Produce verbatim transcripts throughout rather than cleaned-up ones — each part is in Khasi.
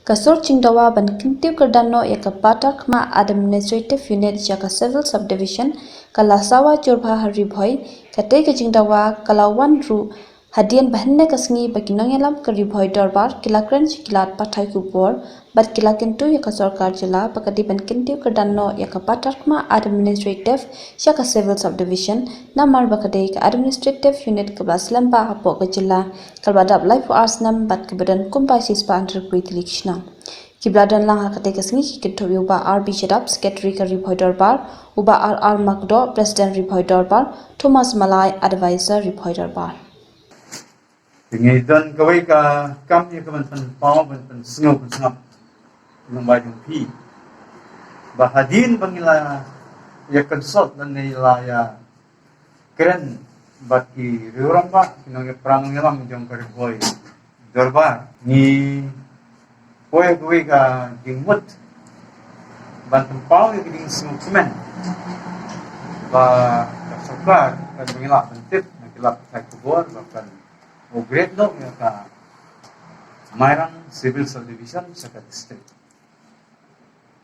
Ka sur jingdawa ban kyntiew kyrdan noh ïa ka Patharkhmah Administrative Unit sha ka Civil Subdivision ka la sawa jur bha ha Ri Bhoi. Katei ka jingdawa ka la wan ruh hadien ba hynne ka sngi ba ki nongïalam ka Ri Bhoi Dorbar ki la kren sha ki lad pathai khubor bad ki la kyntu ïa ka sorkar jylla ba ka dei ban kyntiew kyrdan noh ïa ka Patharkhmah Administrative sha ka Civil Subdivision, namar ba ka dei ka Administrative Unit kaba la slem bha hapoh ka jylla, kaba la dap laiphew ar snem bad kaba don kumba shispah hynriew tylli ki shnong. Kiba la don lang ha katei ka sngi ki kynthup ïa u Bah R B Shadap, Secretary ka Ri Bhoi Dorbar, u Bah R R Makdoh, President Ri Bhoi Dorbar, Thomas Malai, Advisor Ri Bhoi Dorbar. Te ngi don kawei ka kam ïa ka ban pynpaw, ban pynsngew pynsngap lyngba jong phi, ba hadien ba ngi la ïa consult lane la ïa kren bad ki rangbah, ki nongïalam jong ka Ri Bhoi Dorbar, ngi poi kawei ka jingmut ban pynpaw ïa ka jingsngewkmen ba ka sorkar kan, ba ngi lah ban tip na ki lad pathai khubor ba kan upgrade noh ïa ka Mairang Civil Subdivision sha ka district.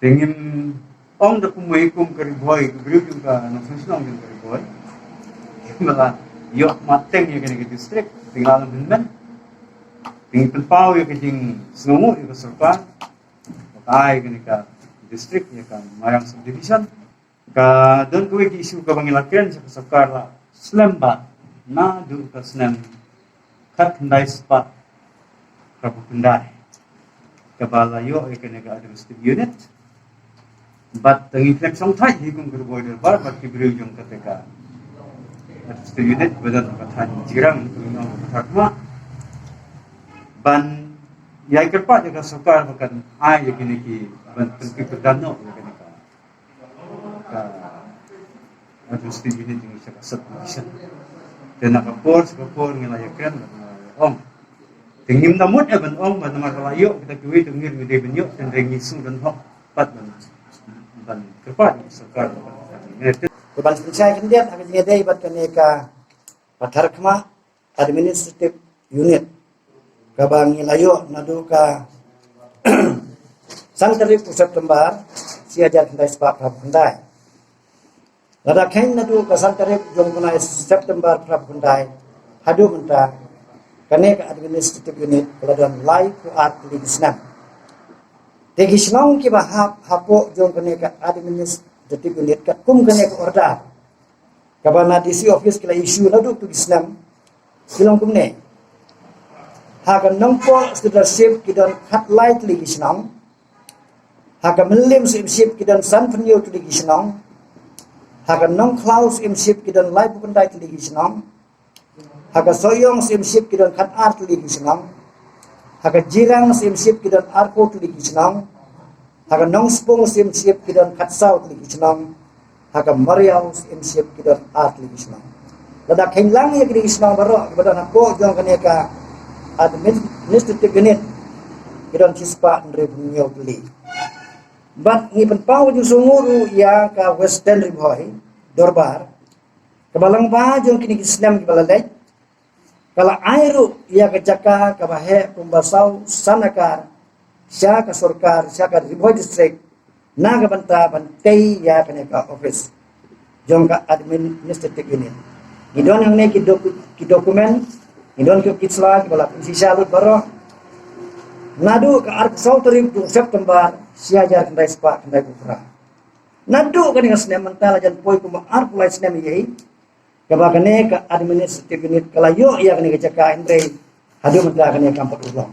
Te ngim ong da kumwei kum ka Ri Bhoi, ka briew jong ka nongshong shnong jong ka Ri Bhoi, ba la ïoh mateng ïa kane ka district, te ngi la long hynmen. Te ngi pynpaw ïa ka jingsngewnguh ïa ka sorkar ba ka ai kane ka district ïa ka Mairang Subdivision. Ka don kawei ka issue kaba ngi la kren sha ka sorkar la slem bha naduh ka snem khatkhyndai spah phra phew khyndai, kaba la ïoh ïa kane ka administrative unit. Bad te ngi khlem shongthait hi kum ka Ri Bhoi Dorbar bad ki briew jong kata ka administrative unit ba don ha ka thaiñ Jirang, ka Ri Bhoi Dorbar, ban ïai kyrpad ïa ka sorkar ba kan ai ïa kine ki, ban pynkyntiew kyrdan noh ïa kane ka ka administrative unit jong ngi sha ka subdivision. Te na ka por sha ka por ngi la ïakren bad ngi la ïa ong. Te ngim da mut eh ban ong ba namar ka la ïoh kita kiwei te ngim dei ban ïoh, te hynrei ngi sngewdon hok pat ban, ban kyrpad ïa ka sorkar ban, ban, ban, ban pynshai khyndiat ha ka jingïadei bad kane ka Patharkhmah Administrative Unit, kaba ngi la ïoh naduh ka san tarik u September shi hajar khyndai spah phra phew khyndai. Lada kheiñ naduh ka san tarik jong u bnai September phra phew khyndai haduh mynta, kane ka Administrative Unit ka la don laiphew ar tylli ki snem. Te ki shnong kiba hap hapoh jong kane ka Administrative Unit katkum kane ka order kaba na D C office ki la issue naduh tu ki snem, ki long kumne. Ha ka Nongpoh Suddarship ki don khatlai tylli ki shnong. Ha ka Mylliem Syiemship ki don sanphew hynñiew tylli ki shnong. Ha ka Nongkhlaw Syiemship ki don laiphew khyndai tylli ki shnong. Ha ka Sohiong Syiemship ki don khatar tylli ki shnong. Ha ka Jirang Syiemship ki don arphew tylli ki shnong. Ha ka Nongspung Syiemship ki don khatsaw tylli ki shnong. Ha ka Mawriaw Syiemship ki don ar tylli ki shnong. Lada kheiñ lang ïa kine ki shnong baroh kiba don hapoh jong kane ka administrative unit, ki don shispah hynriewphew hynñiew tylli. Bad ngi pynpaw ka jingsngewnguh ruh ïa ka Western Ri Bhoi Dorbar, kaba lyngba jong kine ki snem kiba la leit, ka la ai ruh ïa ka jaka kaba heh kumba saw san akar sha ka sorkar, sha ka Ri Bhoi District, na ka bynta ban tei ïa kane ka office jong ka administrative unit. Ngi don hangne ki docu-, ki document, ngi don ki, ki sla kiba la pynshisha lut baroh. Naduh ka arphew saw tarik u September shi hajar khyndai spah khyndaiphew phra. Naduh kane ka snem mynta la jan poi kumba arphew lai snem ïa hi, kaba kane ka administrative unit ka la ïoh ïa kane ka jaka, hynrei haduh mynta kane kam pat urlong.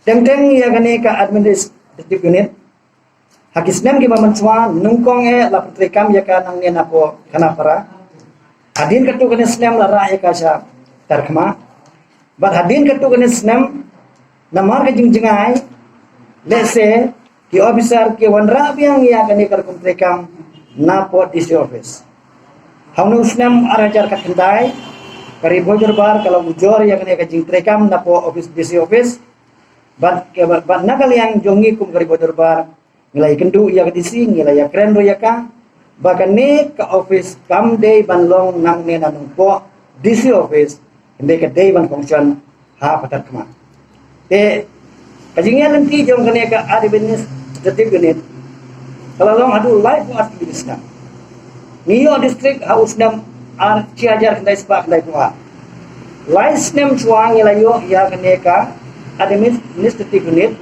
Teng teng ïa kane ka administrative unit, ha ki snem kiba mynshuwa nyngkong eh la pyntreikam ïa ka nangne napoh Khanapara. Hadien katto katne snem la rah ïa ka sha Patharkhmah. Bad hadien katto katne snem, namar ka jingjngai, lehse ki officer ki wanrah biang ïa kane ka rukom treikam napoh D C office. Ha une u snem ar hajar khatkhyndai, ka Ri Bhoi Dorbar ka la ujor ïa kane ka jingtreikam napoh office, D C office. Bad, bad na ka liang jong ngi kum ka Ri Bhoi Dorbar, ngi la ïakynduh ïa ka D C, ngi la ïakren ruh ïa ka ba kane ka office kam dei ban long nangne na Nongpoh D C office, hynrei ka dei ban function ha Patharkhmah. Te Ka jingïaid lynti jong kane ka administrative unit ka la long haduh laiphew ar tylli snem. Ngi ïoh district ha u snem ar shi hajar khyndai spah khyndaiphew ar. Lai snem shuwa ngi la ïoh ïa kane ka administrative unit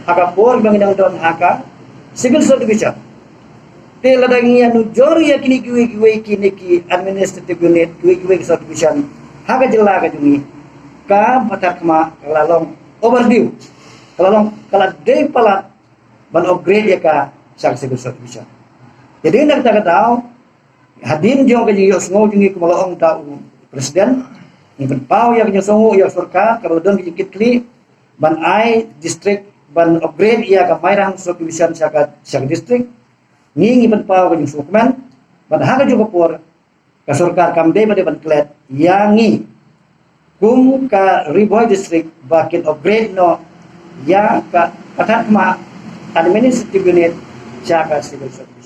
ha ka por ba ngi dang don ha ka civil subdivision. Te lada ngi ïa nujor ïa kine kiwei kiwei kine ki administrative unit, kiwei kiwei ki subdivision ha ka jylla ka jong ngi, ka Patharkhmah ka la long overdue, ka la long, ka la dei palat ban upgrade ïa ka sha ka civil subdivision. Te dei na kata ka daw, hadien jong ka jingïohsngew jong ngi, kum la ong da u president, ngi pynpaw ïa ka jingsngewnguh ïa ka sorkar, kaba la don ka jingkitkhlieh ban ai district, ban upgrade ïa ka Mairang subdivision sha ka, sha ka district. Ngi, ngi pynpaw ka jingsngewkmen, bad ha kajuh ka por ka sorkar kam dei ba dei ban klet ïa ngi kum ka Ri Bhoi District ba kin upgrade noh ïa ka Patharkhmah Administrative Unit sha ka civil service.